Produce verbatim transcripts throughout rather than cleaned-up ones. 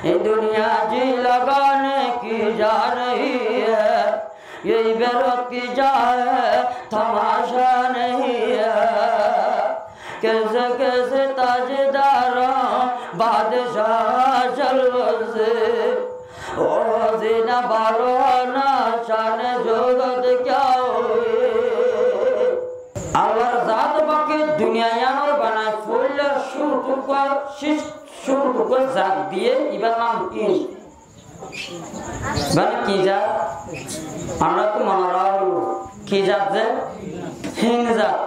ये दुनिया जी लगाने की जा रही है, ये इबरत की जा है, तमाशा नहीं है। कैसे कैसे ताजदार बादशाह जलवंत, ओ जीना बारो ना शान जोगत क्या हुई। Allar zat pake duniya iyanor banai foila cúru tuka, cúru tuka zat diye ibar nam hin. Bana ki zat? Añára to mone hoó ki zat ze? Hin zat.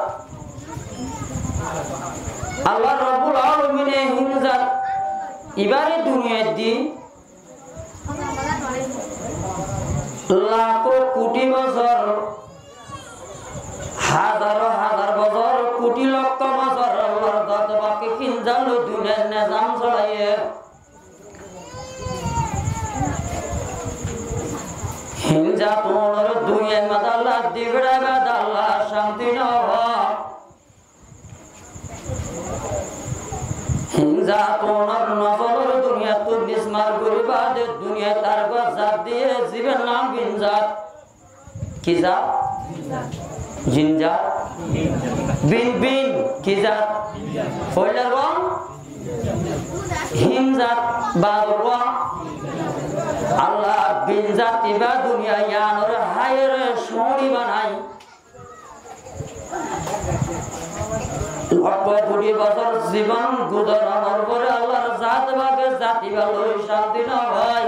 Allah Rabbul Alamine hin zat ibare duniyat di lakó kuthi bosór, házaro házar bosór, kuthi lokko bosór Allar zat pake hin zat loi duniyar nizam solaiye. Hin zat unor duniyar maze Allah di félaiye, Allah cánti no hoó. Hin zat unor nosolor duniyat tu mismar gori bade duniyat ar gor zat diye zibar nam bin zat. Ki zat? Jin zat. Bin, bin, ki zat? Foilar gom? Hin zat, bador gom? Allah bin zat iba duniya iyanore háire córi banai. Lokko kuthi bosór zibon guzaranor fore Allar zat pake zat iba loi cánti no hoó.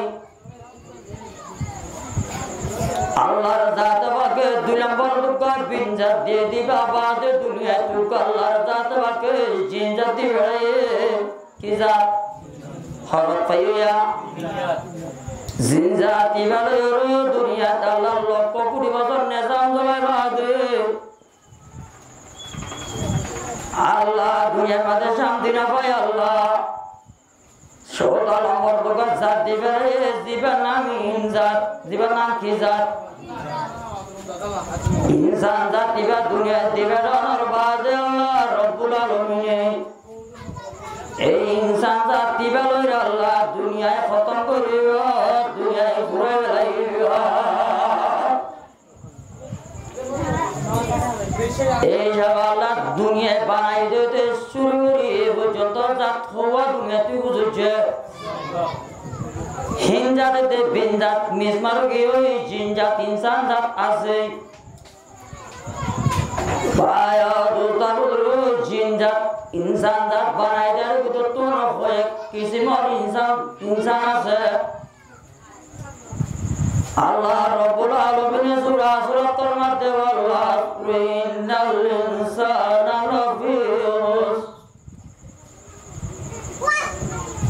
Allar zat pake dui lombor tuka bin zat diye diba bade duniyat tuka Allar zat pake jin zat di félaiye. Ki zat? Horot faiyo ya? Jin zat iba loi duniyat Allar lokko kuthi bosór nizam solai bade Allah duniyar maze cánti no fai Allah. Códdo lombor tuka zat di félaiye, zibar nam hin zat, zibar nam ki zat? Insan zat iba duniyat di félonor bade Allah Rabbul Alamine ei insan zat iba loi Allah duniyai hótom goribo, duniyai furai félaibo. Ei hisabe Allah duniyai banai dite cúru gori e foijjonto zat howa duniyat tu guzorje. Hin zat de bin zat mismar giyói jin zat insan zat asé. Bái o dustó buzurg, jin zat insan zat banai der bútottu hoyek kisimor insan, insan asé. Allah Rabbul Alamine sura Fussilot or maze, "Wal asri innal insana lafi khusr."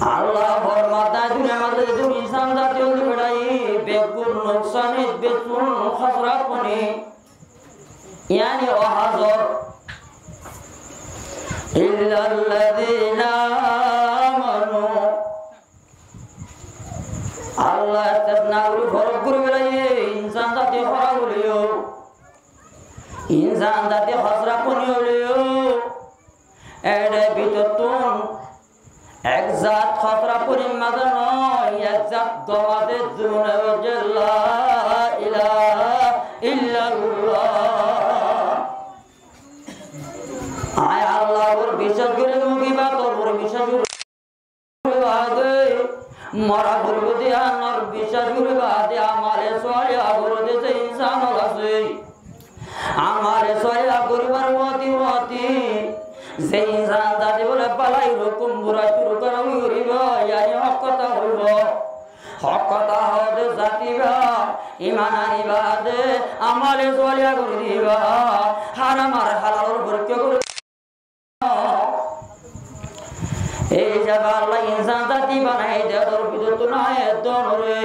Allah formade, duniyar maze zeddún insan zati ókkol félaiye, beggún nuksanit, beggún hósrat fúni, yáni óhazor. Illallazina amanu. Allah estesna gori forok gori félaiye, insan zati hóra óileyo, insan zati hósrat fúni óileyo, ere bútottún ek zat hósrat fúnir maze no, ek zat gom asé, zibone hoiye la ilaha illallah. Añí Allar uore biccác gorí, mugi bator uore biccác gorí. Ade mora foribó de, anor biccác gorí bade amale saliha gorí de ze insan ókkol asé. Amale saliha goríbar wati wati ze insan zati bole bálai rokom, burai rokom goríbo, yáni hók hotá hoibo. Hók hotá hoó de zati ba, iman aní bade amale saliha gorí diba, haram ar halalor forikká gorí. Ei hisabe Allah insan zati banai de, tor bútottu no ek zone re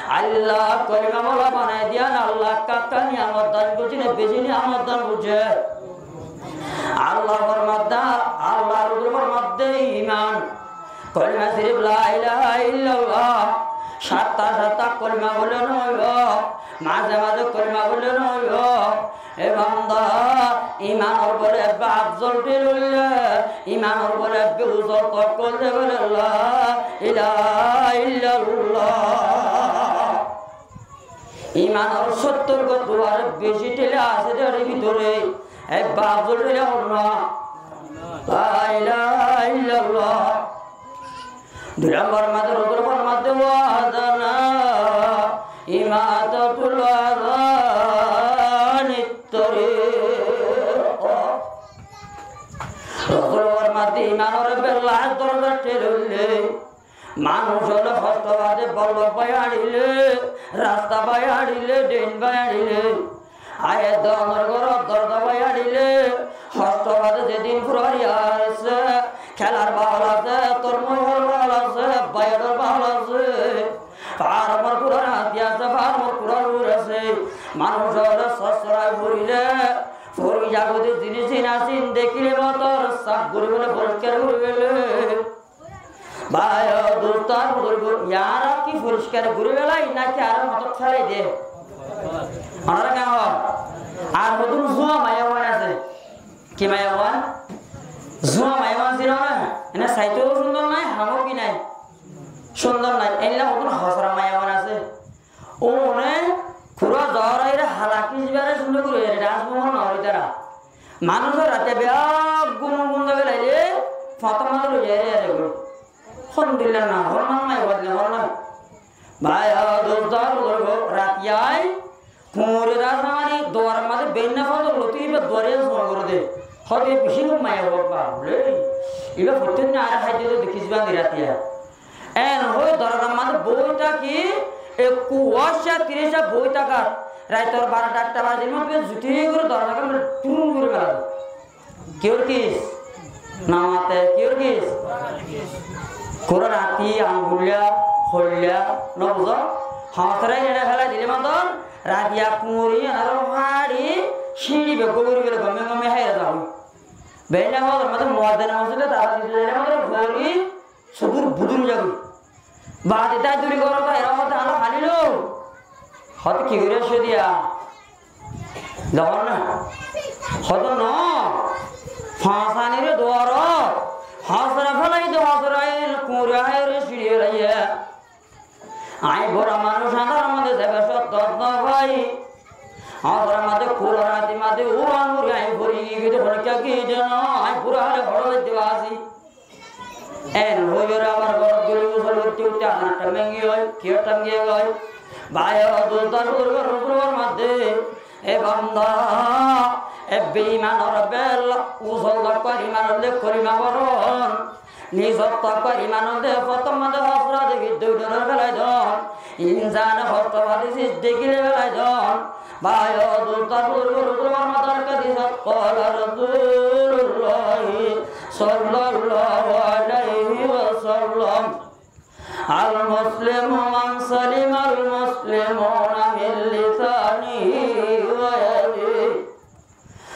Allah kolima wala banai diyan, Allah ekka ekka niyamot dan buzé né, beci niyamot dan buzé? Allah formadde, Allah Rosul formadde iman. Kolima sirif la ilaha illallah. Satta satta kolima bolle no óibo, maze maze kolima bolle no óibo. E banda, imanor uore ebbe afzol fil óile, imanor uore ebbe uzol towakkol de bole la ilaha illallah. Imanor sóttor gán duar beci théla asé de, ér bútore ek baf zoli théla hon na? La ilaha illallah. Dui lombor mazé Rosul formade, "Wa adnaha imatatul adha anit tariq." Rosul formade, imanor bela dorja théla óile manúc ókkole hosto bade bollok bái añçile, rasta bái añçile, dhein bái añçile, aiyér dónor góror dorza bái añçile, hosto bade zedún furari asé, kélar baol asé, tormozor baol asé, baiyator baol asé, farmor kurar hati asé, farmor kurar ur asé, manúc ókkole sossorai furile, furi zagóde zinis zin asé ín dekíle motor saf gori fele, foriskar gori fele. Bái o dustó ar buzurgo, yára ki foriskar gori félai náki aró motot félai de? Onora ki hoó? Ar hodún zuwa maiyafuain asé? Ki maiyafuain? Zuwa maiyafuain asé na? Ene saito cúndor nai, hamo ki nai? Cúndor nai. Eilla hodún hosora maiyafuain asé. Óne kura zor aile hala ki zibare cúndor gori ere das mohon no ore tara. Manúcor rate beggún gúm zai felaile, fottór mazé loi zai ere goi. Alhamdulillah na, hon man mai bad ne hon na. Bái o dustó ar buzurgo, rati ai, kuñri das mani, duar mazé beinna fottór loti iba duare zoma gori de. Hoó de beci gom maiya baba, bole. Iba fottí na ar hái de de kis bandi rati ai. En hoi dorozar mazé boi táki, ekku uácca tirícca boi tákat, raitor barota ekta bazir mazé zuti gori dorozar mazé dhum gori félai de. Kiyór kis? Namate, kiyór kis? Kurar hati, angulla, hoilla, no buzó? Hosora ene félai dile motor, rati ai kuñri, aro hári, siñri beggún gori gele gome gome háiye zagói. Beinna fottór mazé muazzine mosjide tala dite zaile motor, fori, sudur budur zagói. Baade tai duri goro tai, eram hoó de, "Hala, hali lo." Hoó de, "Ki gori aiccó diya?" Zagói na. Hoó de, "No. Fañs anire duarot hosora félai de, hosora aile kuñri aire siñri félaiye. Añí bura manúc, añárar mazé zeba sót no fai. Añárar mazé kurar hati mazé uran uri añí fori giyói de, honikka ki de no, añí bura hale hoçé zai diba así." En hoiyóre abar górot gori gusól goitte goitte azan time ói giyói, kiyór time ói giyói. Bái o dustó ar buzurgo, Rosul formade, e banda, e beimanor bela usól dokkar iman óile kolima foron. Nizor dokkar iman óile fottór mazé hosora dekí dóri dóri félai don. Insane hosto bade sis dekíle félai don. Bái o dustó ar buzurgo, Rosul formade ar ek hadisot, qala Rasulullah sallallahu alaihi wasallam, "Al-muslimu man salimal muslimuna min lisanihi wa yadihi."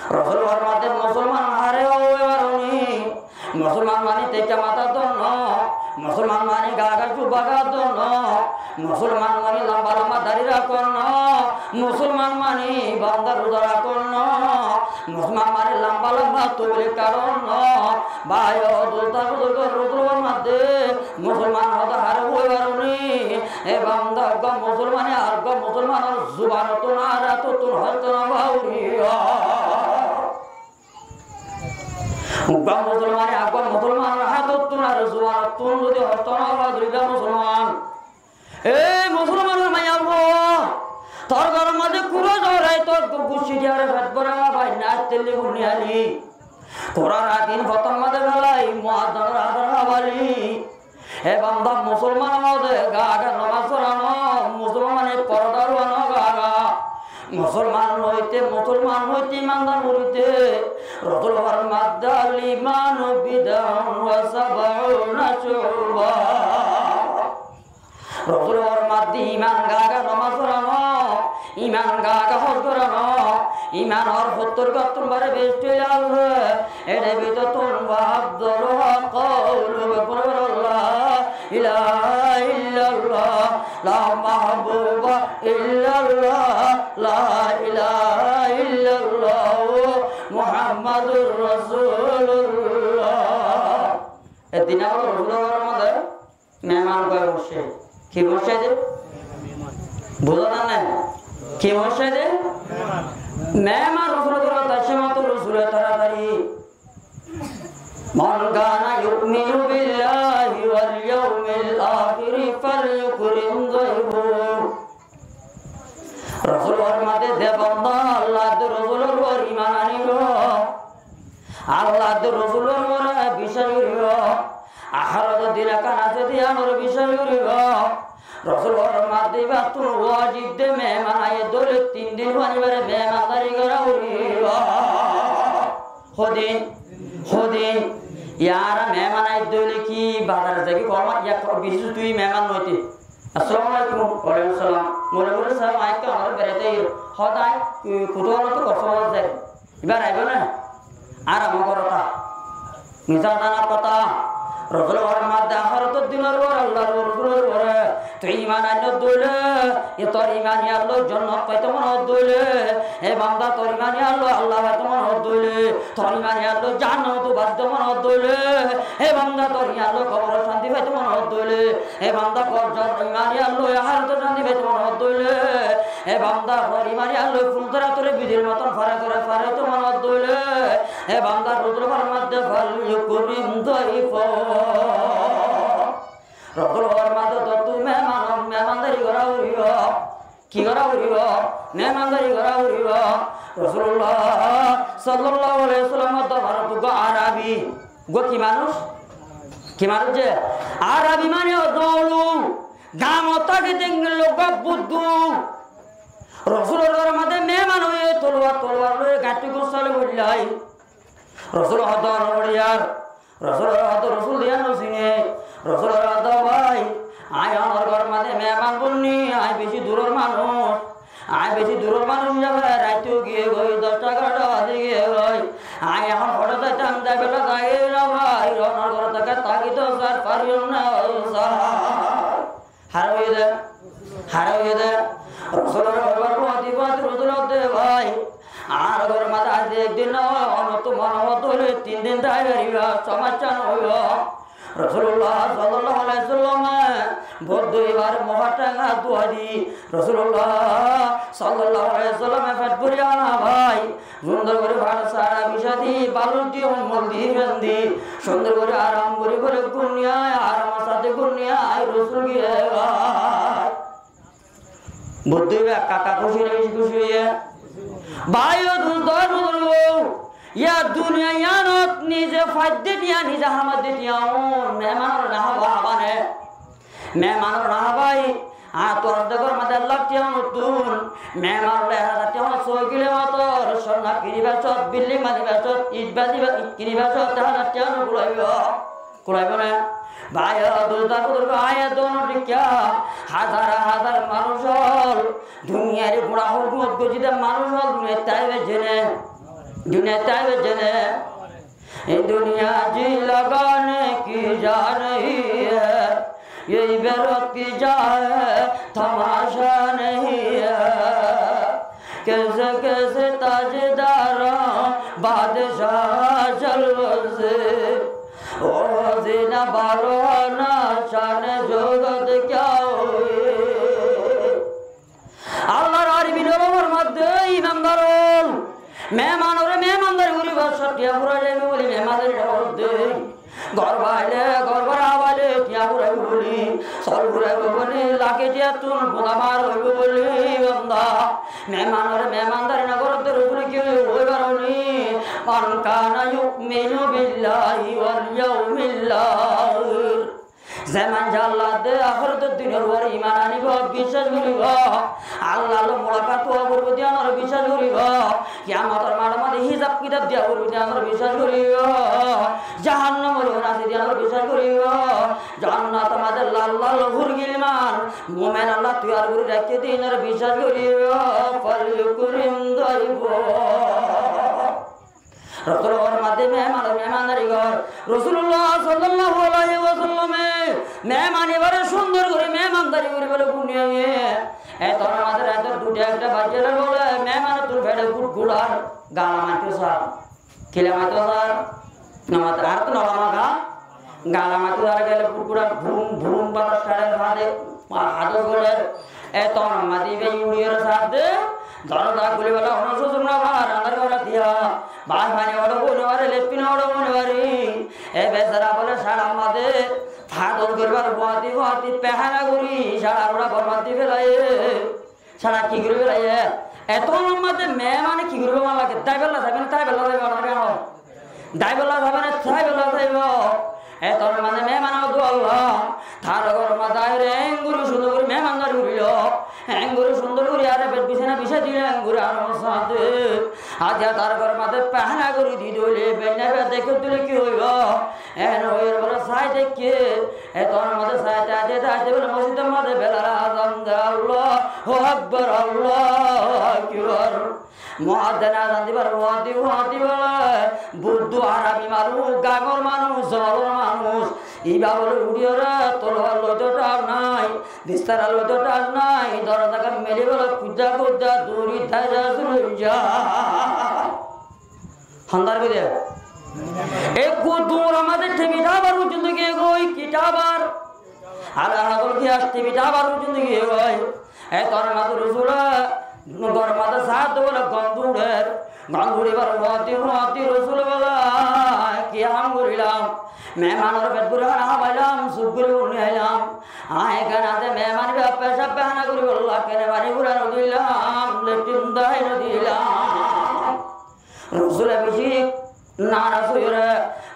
Rosul formade, musolman hare hoó de faron ni? Musolman mani tekka matá dónno, musolman mani gaga cúba ga dónno, musolman mani lamba lamba dari rakón no, musolman mani banda ruza rakón no, musolman mani lamba lamba toblik karón no. Bái o dustó ar buzurgo, Rosul formade, musolman hoó de hare hoó de faron ni? E banda, uggwá musolmane ar uggwá musolmanor zubanottún ar hátottún hosto no fauriyo. Uggwá musolmane ar uggwá musolmanor hátottún ar zubanottún zodi hosto no fauriyo, uggwá musolman. E musolmanor maiyafuwa, tor góror mazé kura zor ai, tor guccí diyaré fet bóra bái nai, telli gunni ali. Kura ratin fottór mazé félai, muazzanor azan hábali. E banda, musolman óde gaga nomaz forano, musolmane porda ruano gaga. Musolman óite, musolman óite, imandar óite. Rosul formade, "Al-imanu bid'un wa sab'una shu'ba." Rosul formade, iman gaga nomaz forano, iman gaga hos gorano, imanor fottór gottún bare beci théla asé. Ede bútottún wa afdaluha qawlu, beggún bála, la ilaha illallah, la mahbuba illallah, la ilaha illallah, Muhammadur Rasulullah. E tin añgul Rosulor mazé Meman goi boiccé. Ki boiccé de? Buzá zar né? Ki boiccé de? Meman Rosul górot aiccé, mottor Rosule taratari. من كان يؤمن بالله واليوم الآخر فليكرم ضيفه. Rosul formade, ze banda Allah ar Rosulor uore iman anibo, Allah ar Rosulor uore biccác goribo, ahérator din ekkán asé de yiánore biccác goribo. Rosul formade, ibáttu wajib de meman aiyé de óile tin din fuain ibáre memandari gora foribo. Hodin, hodin, yara meman aiyé de óile ki bazar zai ki koma, ya ko bici tui meman noite. Assalamu alaikum. Walaikum salam. Mone mone sar, añí ekka añára beraitai. Hodai, kutu olo to koso zai. Ibar aibo na? Añára mogorota. Misal dana kota. Rosul formade, ahérator dinor uore, Allahr Rosulor uore tui iman ainno de óile, e tor iman yián loi jonnot faito mone hoó de óile, e banda tor iman yián loi Allah faito mone hoó de óile, tor iman yián loi jahannamottu basito mone hoó de óile, e banda tor iman yián loi koborot cánti faito mone hoó de óile, e banda tor iman yián loi ahératot cánti faito mone hoó de óile, e banda tor iman yián loi ful dóra tole bijir moton fara gori faraito mone hoó de óile, e banda Rosul formade, فليكرم ضيفه. Rosul formade, tottú memanor memandari gora foribo. Ki gora foribo? Memandari gora foribo. Rosulullah sallallahu alaihi wasallamor dorbarot uggwá Arabi. Uggwá ki manúc? Ki manúc ze? Arabi mane ódolu. Gamot táke tengil uggwá buddu. Rosulor formade meman óiye toluwar, toluwar loi gañthtí gussáli boillai. Rosul hoó de, "Ó Nobi, yar." Rosul hoó de, "Rosul de yián no sine." Rosul hoó de, "Bái, añí onor góror mazé meman boni, añí beci duror manúc. Añí beci duror manúc hísabe raitó giyé goi, doc egarota bazi giyé goi. Añí ehón hoçé zaitam, zaibella zai no fari, onor górot táki to sar, fari no sar." Hára óiye de, hára óiye de. Rosulore hoibar fuañti fuañti Rosul hoó de, "Bái, añár góror mazé aijja ek din no, onottu mone hoó de óile tin din tái fariba, somosya no óibo." Rosulullah sallallahu alaihi wasallame bout duibar mufar thenga duwai di, Rosulullah sallallahu alaihi wasallame fet buri hána fai. Cúndor gorí far sára bicá di, balus di, hommol di, fen di, cúndor gorí aram gorí gorí gúmiya, aramor sáte gúmiya, Rosul giyé goi. Buddí be kaka kúci né beci kúci óiye? Bái o dustó buzurgó, yá duniya yíanot nize faidde tiya, nize hamaidde tiya, ó memanor no hába, hába né? Memanor no hábai, añáttu ordek or mazé ek lak tiya unottún, memanore ek házar tiya unot sói kile motor, sonna kinibar sót, bilding banibar sót, it baziba-, it kinibar sót, ek házar tiya unot kulaibo. Kulaibo né? Bái o dustó buzurgó, añí e dóno dikká, házar házar manúc ól, duniyar gura hol gumot goijjé de manúc ól, duniyat táibe zene, duniyat táibe zene. دنیا جی لگانے کی جا نہیں ہے، یہ عبرت کی جا ہے، تماشا نہیں ہے۔ کیسے کیسے تاجداراں بادشاہ جلوے سے، او زینہ بارو نہ شان جوگت کیا ہوئی۔ Allar arifin olomor mazé imandar ól, memanore memandari goribar cót tiya furai zaibo buli memandari no gorer de. Gór baile, gór bára baile tiya furaibo buli, sól furaibo buli, laki tiyattún guna bar óibo buli, banda. Memanore memandari no gorer de, Rosule ki hoiye hoi faro ni? من كان يؤمن بالله واليوم الآخر. Ze maincé Allah de ahérator dinor uore iman anibo, biccác goribo, Allahr loi mulakat ówa foribo de yiánore biccác goribo, kiyamotor maçor mazé hísab kitab diya foribo de yiánore biccác goribo, jahannamor uore asé de yiánore biccác goribo, jonnotor mazé lal lal hur gilman mumin Allah toiyar gori raikké de yiánore biccác goribo, فليكرم ضيفه. Rosul formade memanor memandari gor. Rosulullah sallallahu alaihi wasallame meman ibare cúndor gorí memandari gorí bole gúmiye. Etor mazé raitor duita ekta baijjé bole memanottún fede gutgula ar gala maito sar. Kila maito sar? No maito, ar to no lama ga. Gala mati dóri gele kurkura brum brum batas sárer fade, ma hado gorer. E tonor mati be yuriyar sáde, dorza kuli bela hono suzur no far, andar gora diya. Bái fani oro bone bare, lepin oro bone bare. E besara bole sára made, fadol goribar fuati fuati pehana gori, sára gora bormati felaye. Sára ki goribo lage? Eto honor mazé mehmane ki goribo mane lage? Daibella saibo né, taibella saibo né, keno? Daibella saibo né, taibella saibo? Eto honor mazé mehman auddu Allah. Tar gór mazé aiyóre engori cundor gori mehmandari gorilo. Engori cundor gori are bed bisana bisai dilo engori aramor sáte. Aijja tar gór mazé pehana gori di dile, benne bed deki dile ki óibo? En óiyor bóle sai dekke, e tonor mazé sai taite taite bóle mosjidor mazé Belal azan de, Allahu Akbar, Allahu Akbar. Muazzin azan dibar fuati fuati bóle, buddu Arabi manúc, gangor manúc, zongolor manúc, iba bóle uçiyóre tolwar loito thar nai, bistara loito thar nai, dorza gán meli bóle kudda kudda duri dai za suru za. Hondar gori de. Ekku duror mazé tibi thabar foijjonto giyé goi, ki thabar? Ala hadol giyas tibi thabar foijjonto giyé goi. E tonor mazé Rosule gór mazé sá de bóle gond uçer. Gond uçibar fuati fuati Rosule bóle, ki ham gorilam? Mehmanor fet buri hána hábailam, suk gori uni ailam. Añí ekkán ade mehman be pecab pehana goribolla kene fani gura no dilam, letrin dai no dilam. Rosule beci naraz óiyore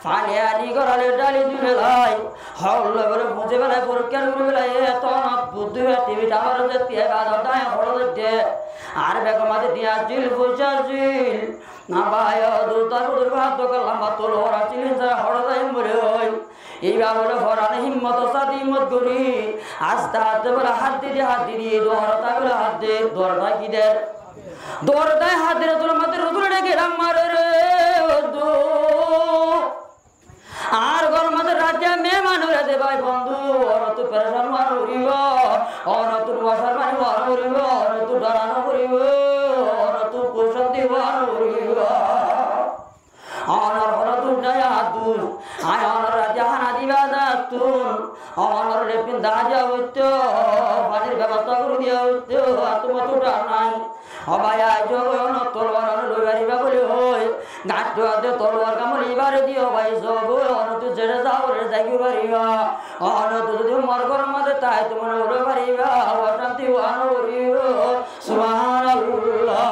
fani ani górale dhali di felai, hol loi bóle fuzi felai, forikkar gori felai, e tonor buddu be tibi thabar de tiya ibadot dai horo de. Ar begor mazé diya zil, fuza zil. Na bái, o dustar buzurg, hotto lamba tolwar accíl, hín sára horo zaiyum bóli hoi. Iba bóle forane himmot o sadi himmot gori, aste aste bóle hát di di, hát di di, dorza bóle hát de, dorza ki der? Dorza hát der, Rosule mazé Rosule dheke, "Ram mare re, o du." Añár gór mazé raite mehman óile de bái bondú, onottu perecan ówa no foribo, onottu nuwasar mani ówa no foribo, onottu dóra no foribo, onottu kucanti ówa no foribo. Onor hono duc nai, añár duc. Añí onor raite hána diba de attún. Onor lepin dá diya óito, fanir bebosta gori diya óito, attún mottú dhar nai. Ó bái, aijja ói onor tolwar ore loi fariba bóli hoi. Gañttu adde tolwar gán loi ibare diyo bái, sób ói onottu zere zaa ore zai goi fariba. Onottu zodi mor gór mazé táito mone gori fariba, ocanti ówa no foribo. Subhanallah.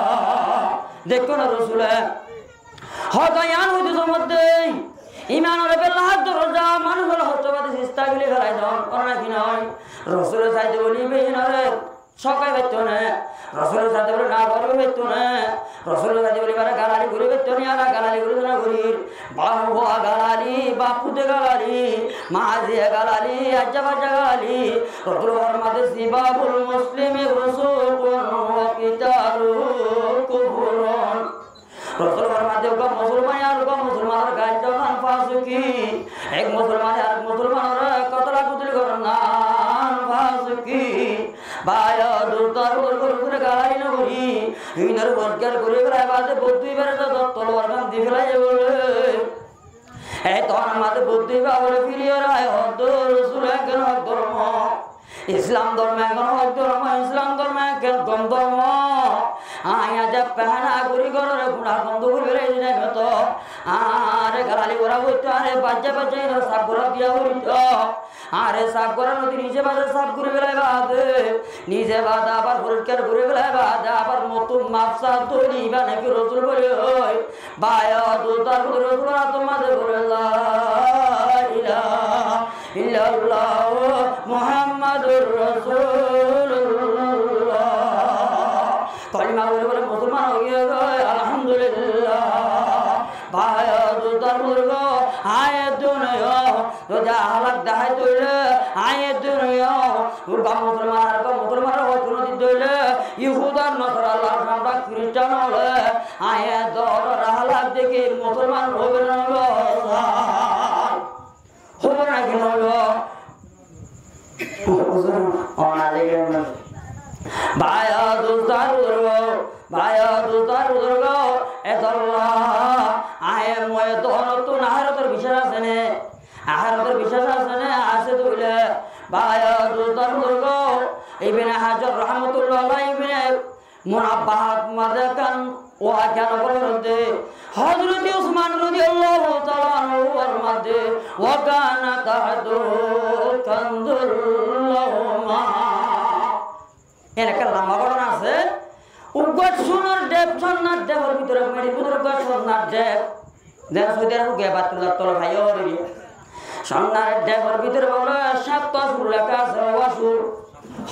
Dekko na Rosule. Hotá yián hoito somot de, imanor bella hát doroza, manúc ókkole hosto bade sista gili felai don, ór naki noi? Rosule saide bóli, ibe inore sokai faitto né. Rosule saide bóli, na gori faitto né. Rosule saide bóli, ibare galali gori faitto né, ara galali gori na gorir. Baf fua galali, baf fute galali, maziye galali, ajja bajja galali. Rosule formade, "Sibabul muslimi fusuqun wa qitaluhu kufrun." Rosule formade, uggwá musolmane ar uggwá musolmanore gail donan fasuki. Ek musolmane arek musolmanore kotla kotli goron nan fasuki. Bái o dustar buzurg, Rosule galali no gori, inore forikkar gori felai bade boddu ibare tolwar gán di felaiye bóle. E tonor mazé boddu iba bóle firi ore hoó de, Rosule, ekkán hok dormo. Islam dormo ekkán hok dormo, Islam dormo ekkán gom dormo. Añí aijja pehana gori górore guna bondo gori felai di nai to. Añáre galali gora foitto, añáre bajja bajja inore saf gora diya foitto. Añáre saf gora no di nize bade saf gori felai bade, nize bade abar forikkar gori felai bade abar mottú maf sa dóri iba naki Rosule bóli hoi. Bái o dustar buzurg, Rosule tor mazé bóle, "La ilaha illallah Muhammadur Rasulullah." Kolima fori fori musolman ói giyé goi, Alhamdulillah. Bái o dustar buzurg, añí e duniyat zodi ahlak deháito óile, añí e duniyat uggwá musolman arekgwá musolmanore hosto no dito óile, Yahud ar Nasara, Lalcamça Kiristan ókkole, añí e duniyat ahlak deki musolman óibo né no óibo? Óibo naki no óibo? Bái o dustar buzurg, bái o dustar buzurg, e tolla, añí e mui e duniyat naharator bicára asé né? Ahérator biccác asé né? Asé de óile, bái o dustó buzurgó, Ibne Hajar rahmatullah alaih Ibne Munabbahat mazé ekkán wakia nokol goijjé de, Hozrot Usman rodiyallahu taala anhu formar de, "Wa kana tahtahu kanzul lahuma." Eén ekkán lamba gótona asé. Uggwá cúnor dhép, cúnor dhépor bútore, meçir bútore uggwá cúnor dhép. Zeén Saudi Arab uggwá Baitullar tole faiyó gorí. Cúnor dhépor bútore bóle sátta sur leká asé, howa sur,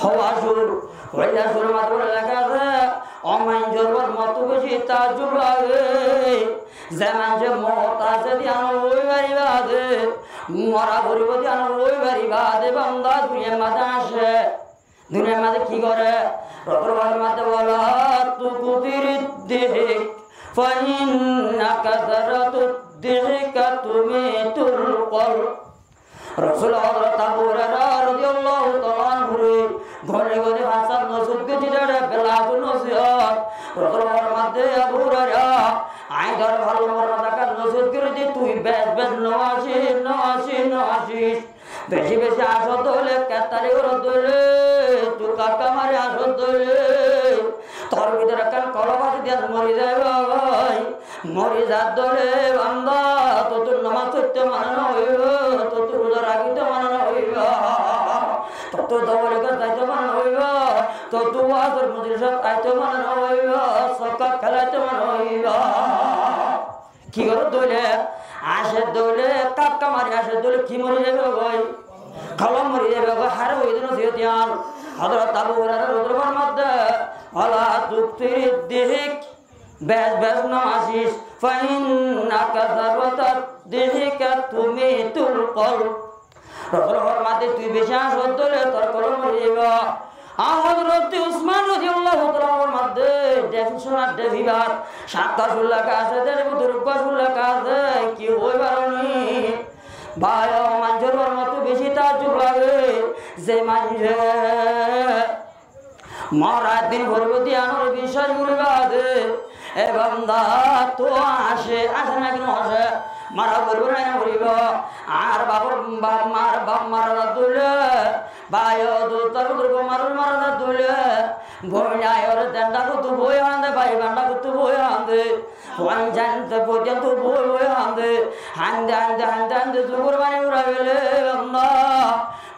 howa sur, hoila sur mazé bóle leká asé, ó maincór bóle mottú beci taajjub lage. Ze maincé moot asé de yián hoi fariba de, mora foribo de yián hoi fariba de, banda duniyar mazé asé. Duniyar mazé ki goré? Rosul formar de, "Wala tukthirid dihik, fa inna kasratud dihika tumitul qalb." Rosul Hozrot Abu Huraira rodiyallahu taala anhure goni goni fañs nosiyot goijjé de, beci nosiyot. Rosul formar de, "Abu Huraira, añí tor bála mora tákar nosiyot gorí de, tui beci beci no añcís, no añcís, no añcís." Beci beci añcós de óile, kettari gorós de óile, tui kakka mari añcós de óile, tor bútore ekkán kolop asé de yián mori zaiba goi. Mori zar de óile banda, tottú nomaz foitto mana no óibo, tottú ruza rakitto mana no óibo, tottú tobligor zaitto mana no óibo, tottú wazor mojlisot aitto mana no óibo, sokka kelaitto mana no óibo. Ki goró de óile, añcé de óile, kakka mari añcé de óile ki mori zaiba goi? Kolop mori zaiba goi. Hare hoiyé de nosiyot yián? Hozrot Abu Huraira rosul formar de, "Wala tukthirid dihik, beci beci no añcís, fa inna kasratad dihika tumitul qalb." Rosul formar de, tui beci añcós de óile tor kolop mori zaibo. Ar Hozrot Usman rodiyallahu taala anhu formar de, dhép, cúnor dhép ibá, sátta sur leká asé, dhépor bútore uggwá sur leká asé, ki hoi faro ni? Bái o, maincór mottú beci taajjub lage, ze maincé mora din foribo de yián ore biccác gorí bade, e banda, tui añcé, añcé naki no añcé? Mora foribo naki no foribo? Ar bafor, baf, mar baf mara zar de óile, bái o dustó buzurgó, manúc mara zar de óile, boin aiyóre den dhákottú boi hande, bái ban dhákottú boi hande, fuain zain te boi zain te boi boi hande, hande hande hande hande zugor bani urai fele, banda,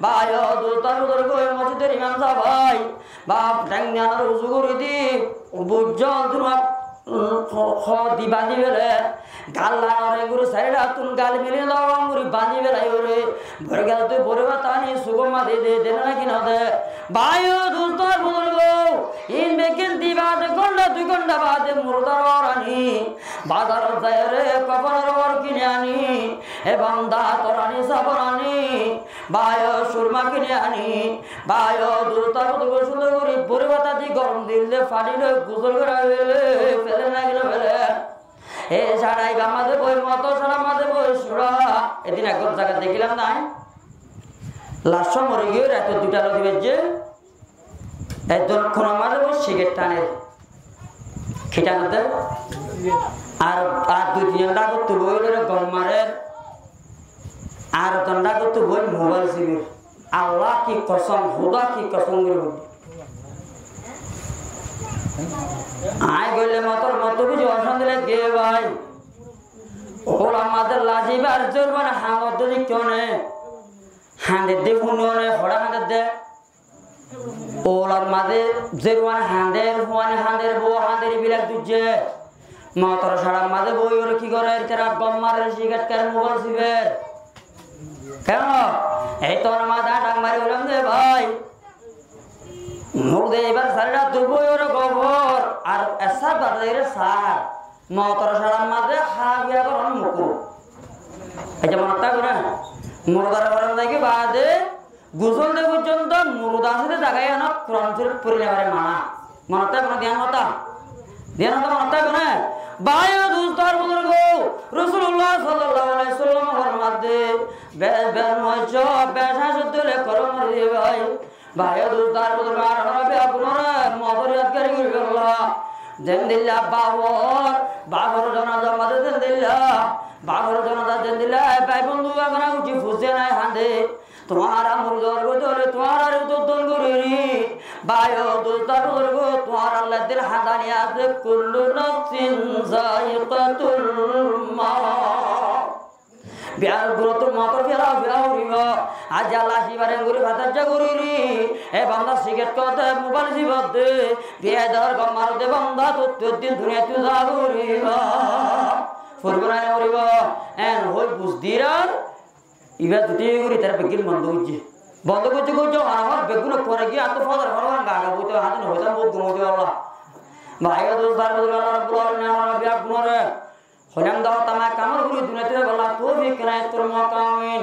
bái o dustó buzurgó, mosjidor imam sáb bái, baf, théng diyan ore uzu gorí di, buijjó, duna, um, ho, ho di bañdí fele, gal lanor enguri sairó attún gal mili logom gorí bañdí fele ore, bori gele tui bori bata ani sugor mazé de, de ne naki no de? Bái o dustó buzurgó, iín beggín di bade gónta dui gónta bade murdar uore ani, bazarot zaiyóre kofonor uore kini ani, e banda, tor ani, sábor ani, bái o, surma kini ani, bái o, dustó buzurgó, cúndor gorí bori bata di gorom dil de faní loi gusól gorai fele, fele naki no fele? E sára ibá mazé boi, motor sára mazé boi, sura. Edin ek zagat dekílam nái, last mori giyói, raitor duita loti baijjé, ekzon kunor mazé boi sigaret taner. Ki taner de? Ar, ar dui tin zon dhákottú boi ore gom marer. Ar zon dhákottú boi mobail sibir. Allah ki kosom, Huda ki kosom gorí hoór. Añí goille motor, motor beci ocanti lage bái. Ólar mazé lazibar zor bana hañdor de ki one? Hañder de fúinno ne, hoçé hañder de? Ólar mazé zeruan hañder, fuain hañder, bou hañder, ibilak dujje. Motor sárar mazé boi ore ki gorer? Tará gom marer, sigaret kher, mobail siber. Keno? Ei tor mazé dhak mari hoilam de bái, murda ibár sairó attú boi ore gobor, ar esar bade ere sar. Motor sárar mazé há giya goron mukruh. Aicca, monot táibo né? Murdar goron zai ki bade gusól de foijjonto murda asé de zaga iyanot Kuran Córif fori no fare mana. Monot táibo né diyan hotá? Diyan hotá monot táibo né? Bái o, dustó ar buzurgó, Rosulullah sallallahu alaihi wasallam formar de, be-, be-, moicó, bec añcó de óile kolop mori zaiba goi. Bái o, dustó ar buzurgó, añára biya gunore motor yadgari goríbolla. Zendilla bafor, bafor janazar mazé zendilla Báfor zonazat zendilla, bái bondú, egana uçí fusé nai hande. Tuáñra murda óibo de óile tuáñrare uddon goríri. Bái o dustó buzurgó, tuáñrar laddil handani asé, kullu nafsin zaiqatul maut. Biyar gurottu moutor fiyasa fiyasa foribo. Aijja Allah ibare engori fatacca goríri. E banda sigaret há de, mobail siba de, biyador gom mare de banda, tuttú din duniyattu za foribo. Foribo nai no foribo? En hoi buzdir ar iba zuti gori tara beggún bondo goijje. Bondo goijje goijje, añárar beggún fore giyé, añáttu fodor fore giyé, gaga boite hadi no hoitam, bout gom hoito Allah. Bái o dustó, Allah Rabbul Alamin añárar biyagunore hoilam dawat amai kamol gori duniyattu Allah toufik nai tor mukawin.